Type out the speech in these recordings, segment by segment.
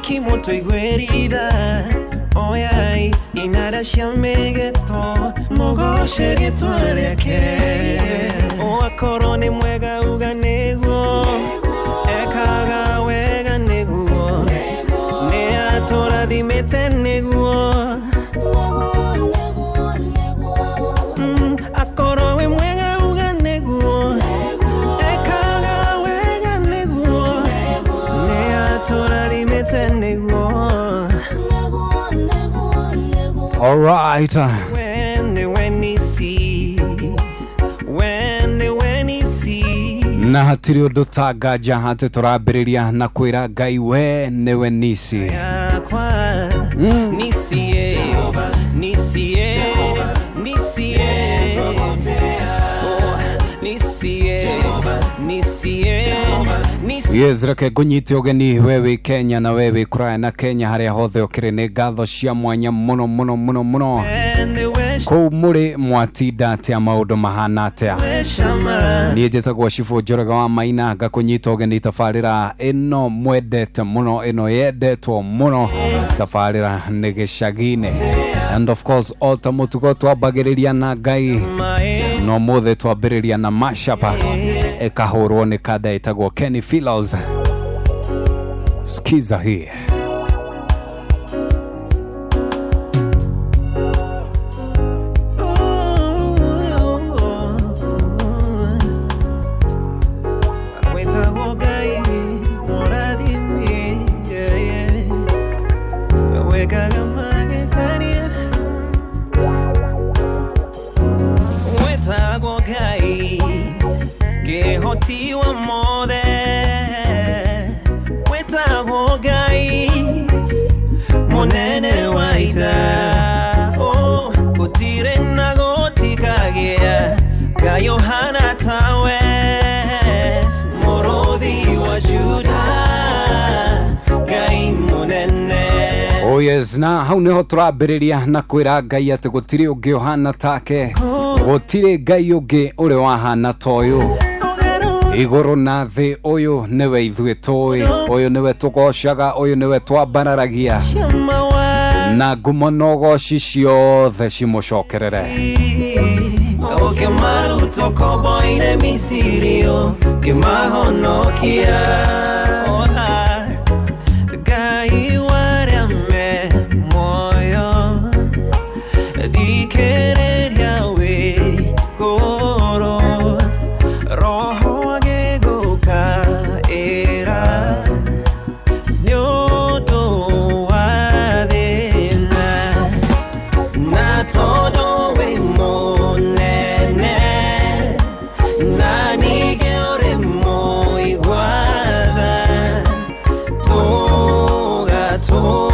Akĩmũtũiguĩri tha, oyai inara cia mĩgeto, mũgoce rĩtwa rĩake. O akorwo nĩ mwega, uga nĩguo, ekaga wega nĩguo, nĩ atũrathimĩte nĩguo. Akorwo wĩ mwega, uga nĩguo, ekaga wega nĩguo, nĩ atũrathimĩte nĩguo. Alright. When you see, when you see. Na hatirĩ ũndũ ta nganja atĩ tũrambĩrĩria na kwĩra Ngai we nĩwe nisi. Yakwa nisie, nisie, nisie, oh, nisie, nisie, nisie. Yes, reke ngũnyite ũgeni we wĩ Kenya na we wĩ kũraya na Kenya, harĩa hothe ũkĩrĩ, nĩ ngatho cia mwanya mũno mũno mũno mũno. Kũu mũrĩ mwatinda atĩa? Maũndũ mahana atĩa? Shama. Niĩ njĩtagwo Cibũ Njoroge wa Maina, ngakũnyita ũgeni tabarĩra ĩno mwendete mũno, ĩno yendetwo mũno, tabarĩra nĩ Gĩcagi-inĩ. And of course, o ta mũtugo, twambagĩrĩria na Ngai, no mũthĩ twambĩrĩria na mashapa ĩkahũrwo nĩ kanda ĩtagwo Kenny Filos. Skiza hii. Wĩtagwo Ngai mũrathimi, wĩkaga magegania. Wĩtagwo Ngai kĩhoti wa mothe, wĩtagwo Ngai mũnene wa ita. Oh, gũtirĩ na gũtikagĩa Ngai ũhana tawe, mũrũthi wa Juda, Ngai mũnene. Oh yes, na hau niho tũrambĩrĩria na kwĩra Ngai atĩ gũtirĩ ũngĩ ũhana take, gũtirĩ Ngai ũngĩ ũrĩ wahana ta ũyũ igũrũ na thĩ. Ũyũ nĩwe ithuĩ tũĩ, ũyũ nĩwe tũgocaga, ũyũ nĩwe twambararagia, na ngumo na ũgoci ciothe cimũcokerere. Ũkĩmaruta ũkombo-inĩ Misiri, ũkĩmahonokia. Ona, Ngai warĩa me muoyo, thikĩrĩria wĩ gũrũ, roho agĩgũkaĩra nĩ ũndũ wa thĩna, na tondũ wĩ mũnene na ningĩ ũrĩ mũigua tha,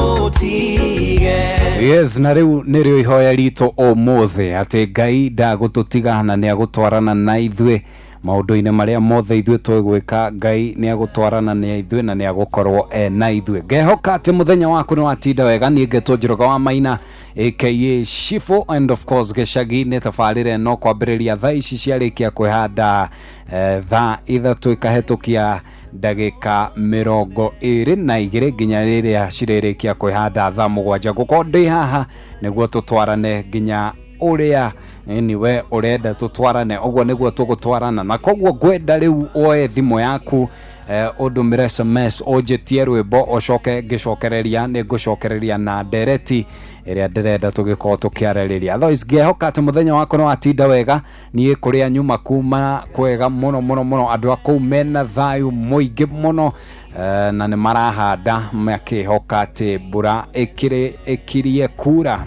ndũgatũtige. Yes, na rĩu nĩrĩo ihoya ritũ ũmũthĩ, atĩ Ngai ndagũtũtiga na nĩ agũtwarana na ithuĩ maũndũ-inĩ marĩa mothe ithuĩ twĩgwĩka. Ngai nĩ agũtwarana na ithuĩ na nĩ agũkorwo e na ithuĩ. Ngehoka atĩ mũthenya waku nĩ watinda wega. Niĩ ngetwo Njoroge wa Maina aka Shifo, and of course Gĩcagi-inĩ, tabarĩra ĩno kwambĩrĩria thaa ici ciarĩkia kwĩhanda thaa 3 ĩkahetũkia ndagĩka 22 nginya rĩrĩa cirĩrĩkia kwĩhanda thaa 7, ngũkorwo ndĩ haha nĩguo tũtwarane nginya ũrĩa niwe ũrenda tũtwarane. Ũguo nĩguo tũgũtwarana, na koguo ngwenda rĩu woe thimũ yaku, ũndũmĩre SMS, ũnjĩtie rwĩmbo, ũcoke ngĩcokereria nĩ ngũcokereria na ndereti ĩrĩa ndĩrenda tũgĩkorwo tũkĩarĩrĩria. Otherwise ngehoka atĩ mũthenya waku nĩ watinda wega. Niĩ kũrĩa nyuma kuma kwega mũno mũno mũno, andũ a kũu mena thayũ mũingĩ mũno, na nĩ marahanda makĩhoka atĩ mbura ĩkĩrĩ ĩkirie kura.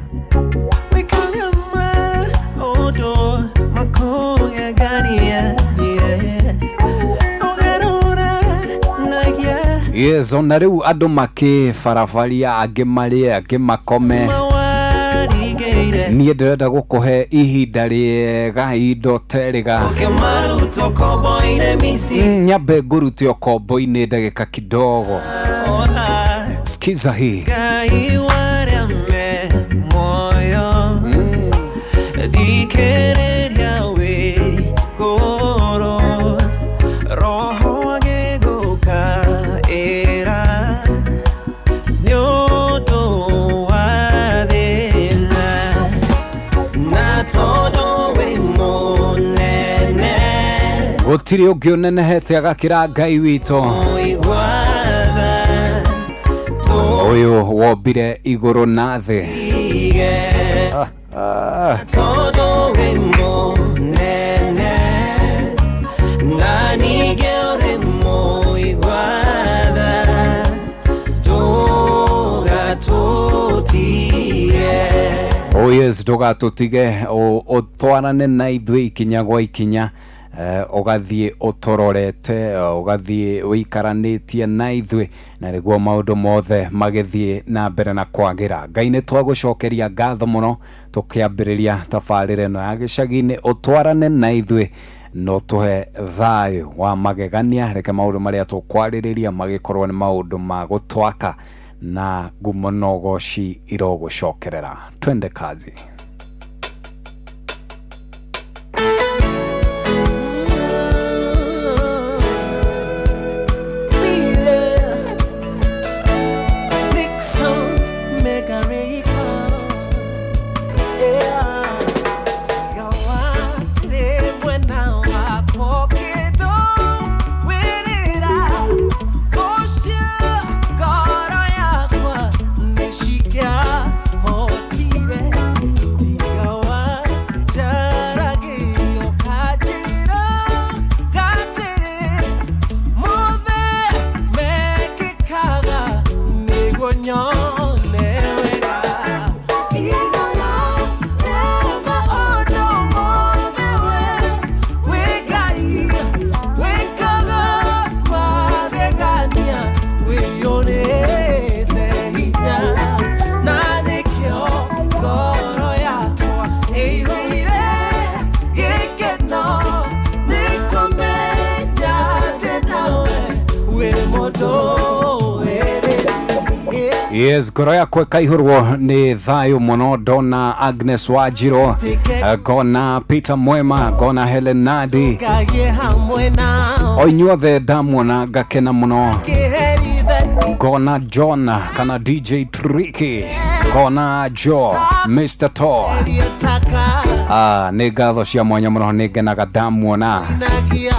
Wĩkaga maũndũ makũgegania, yeah. Ũgarũranagia. Yes, ona rĩu andũ makĩbarabaria, angĩ marĩe, angĩ makome. Mawarigĩire. Niĩ ndĩrenda gũkũhe ihinda rĩega, ihinda ũterĩga. Ũkĩmaruta ũkombo-inĩ Misiri. Nyambe ngũrute ũkombo-inĩ ndagĩka kidogo. Ona, Skiza hii. Ngai warĩa me muoyo, thikĩrĩria wĩ gũrũ, roho agĩgũkaĩra Gũtirĩ ũngĩ ũnenehete agakĩra Ngai witũ. Mũigua tha. Ũyũ wombire igũrũ na thĩ. Tũtige. Ah. Tondũ wĩ mũnene na ningĩ ũrĩ mũigua tha, ndũgatũtige. Oh yes, ndũgatũtige, ũtwarane na ithuĩ ikinya gwa ikinya, ũgathiĩ ũtũrorete, ũgathiĩ ũikaranĩtie na ithuĩ, na nĩguo maũndũ mothe magĩthiĩ na mbere na kwagĩra. Ngai, nĩ twagũcokeria ngatho mũno tũkĩambĩrĩria tabarĩra ĩno ya gĩcagi-inĩ. Ũtwarane na ithuĩ no tũhe thayũ wa magegania. Reke maũndũ marĩa tũkwarĩrĩria magĩkorwo nĩ maũndũ ma gũtwaka, na ngumo na ũgoci irogũcokerera. Twende kazi. Be Nixon, mega record. Yeah. Tiga wale mwena wako kĩndũ wĩrĩra thũcia ngoro yakwa nĩcingĩahotire. Tiga wanjaragĩrio kanjĩra gatĩrĩ mothe mekĩkaga nĩguo nyone wega. Igũrũ rĩa maũndũ mothe we wĩ Ngai wĩkaga magegania, wĩiyũrĩte hinya, na nĩkĩo ngoro yakwa ĩiyũire gĩkeno nĩ kũmenya ndĩ nawe wĩ mũndũ wĩrĩ. Yes, ngoro yakwa ĩkaihũrwo nĩ thayũ mũno ndona Agnes Wanjirũ, ngona Peter Mwema, ngona Helen Nadi, Ngagie hamwe nao o inyuothe ndamuona ngakena mũno. kĩherithani. Ngona John kana DJ Tricky, ngona Joe, Mr Tor. Taka. Ah, nĩ ngatho cia mwanya mũno, nĩ ngenaga ndamuona. Nagia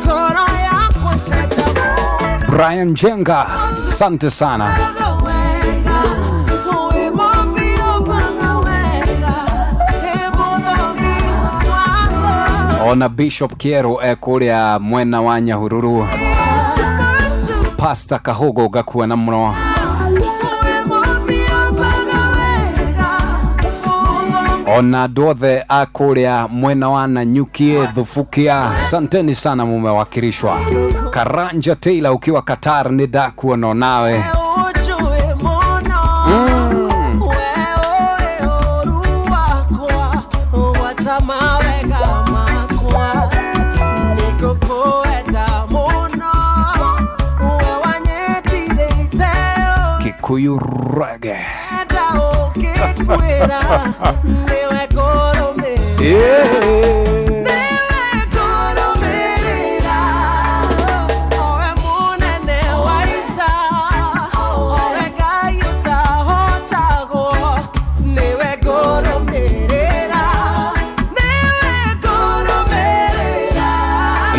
ngoro yakwa canjamũka. Brian Jenga, asante sana. Wega wĩ mũmbi ũmbaga wega ĩ mũthomi wakwa. Ona Bishop Kieru ekũrĩa mwena wa Nyahururu, Pastor Kahugo ngakuona mũno. Wĩ mũmbi ũmbaga wega mũthomi. Ona andũ othe a kũrĩa mwena wa Nanyuki, Thubukia, asanteni sana, mumewakilishwa. Karanja Taylor ukiwa Qatar, nĩ ndakuona onawe. Ũnjũĩ mũno we ũĩ ũru wakwa gwata mawega makwa nĩngũkwenda mũno we wanyendire iteo. Kikuyu reggae. Enda ũkĩkwĩra nĩwe ngũrũmĩrĩra. Yeah. Nĩwe ngũrũmĩrĩra owe mũnene wa ita owe Ngai ũtahotagwo nĩwe ngũrũmĩrĩra nĩwe ngũrũmĩrĩra.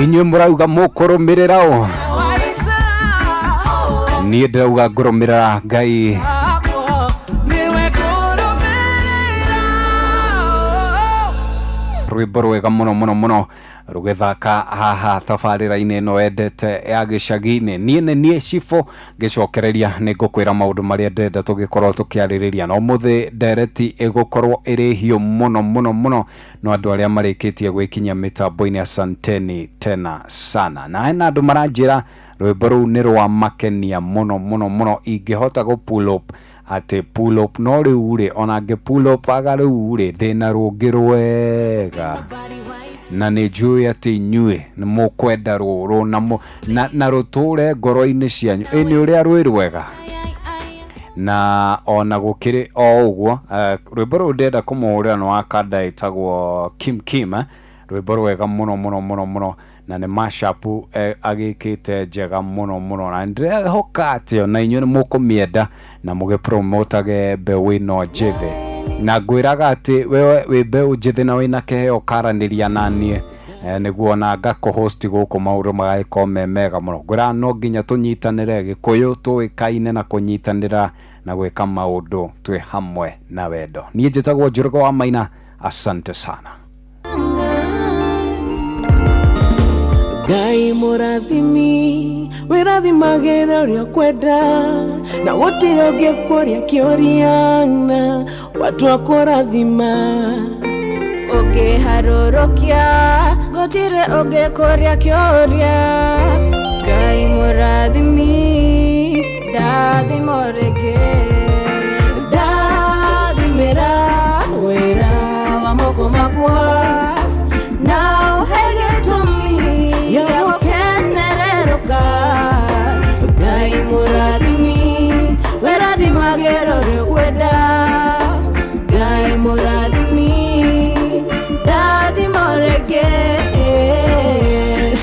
Inyuĩ mũrauga mũkũrũmĩrĩra ũ? Wa ita. Niĩ ndĩrauga ngũrũmĩrĩra Ngai. Akwa nĩwe ngũrũmĩrĩra. Rwĩmbo rwega mũno mũno mũno rũgĩthaka haha tabarĩra-inĩ ĩno endete ya gĩcagi-inĩ. Niĩ nĩ niĩ cibũ ngĩcokereria nĩ ngũkwĩra maũndũ marĩa ndĩrenda tũgĩkorwo tũkĩarĩrĩria, na ũmũthĩ ndereti ĩgũkorwo ĩrĩ hiũ mũno mũno mũno no andũ arĩa marĩkĩtie gwĩkinyia mĩtambo-inĩ, asanteni tena sana. Na hena andũ maranjĩra rwĩmbo rũu nĩ rwa makenia mũno mũno mũno, ingĩhota gũ pull up atĩ pull up, no rĩu rĩ ona ngĩ pull up aga rĩu rĩ ndĩna rũngĩ rwega, na nĩ njũĩ atĩ inyuĩ nĩ mũkwenda rũrũ na rũtũre ngoro-inĩ cianyu. Ĩ nĩ ũrĩa rwĩ rwega na ona gũkĩrĩ o ũguo, rwĩmbo rũu ndĩrenda kũmũhũrĩra nĩ wa kanda ĩtagwo Kim Kim, eh? Rwĩmbo rwega mũno mũno mũno mũno, na nĩ mashup agĩkĩte njega mũno mũno, na ndĩrehoka atĩ ona inyuĩ nĩ mũkũmĩenda na mũgĩpromotage mbeũ ĩno njĩthĩ. Na ngwĩraga atĩ wewe wĩ mbeũ njĩthĩ na wĩna kĩheo, karanĩria naniĩ. Nĩguo ona ngakũ-host gũkũ maũndũ magagĩkorwo me mega mũno. Ngwĩraga no nginya tũnyitanĩre, Gĩkũyũ tũĩkaine na kũnyitanĩra na gwĩka maũndũ twĩ hamwe na wendo. Niĩ njĩtagwo Njoroge wa Maina, asante sana. Ngai mũrathimi wĩrathimagĩra ũrĩa ũkwenda na gũtirĩ ũngĩkũria kĩũria na watua kũrathima. Ũngĩharũrũkia gũtirĩ ũngĩkũria kĩũria. Ngai mũrathimi, ndathimo rĩngĩ. Ndathimĩra wĩra wa moko makwa na ũhe gĩtũmi gĩa gũkenererũka. Ngai mũrathimi wĩrathimagĩra ũrĩa ũkwenda. Ngai mũrathimi, ndathimo rĩngĩ.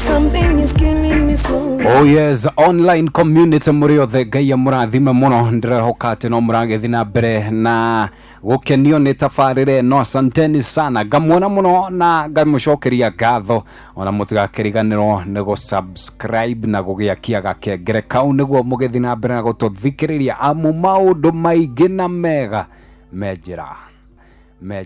Something is killing me slowly. Oh yes, online community mũrĩ othe, Ngai amũrathime mũno. Ndĩrehoka atĩ no mũragĩthiĩ na mbere na gũkenio nĩ tabarĩra ĩno. Asanteni sana, ngamuona mũno na ngamũcokeria ngatho. Ona mũtigakĩriganĩrwo nĩ gũ-subscribe na gũgĩakia gakengere kau nĩguo mũgĩthiĩ na mbere na gũtũthikĩrĩria, amu maũndũ maingĩ na mega me njĩra me.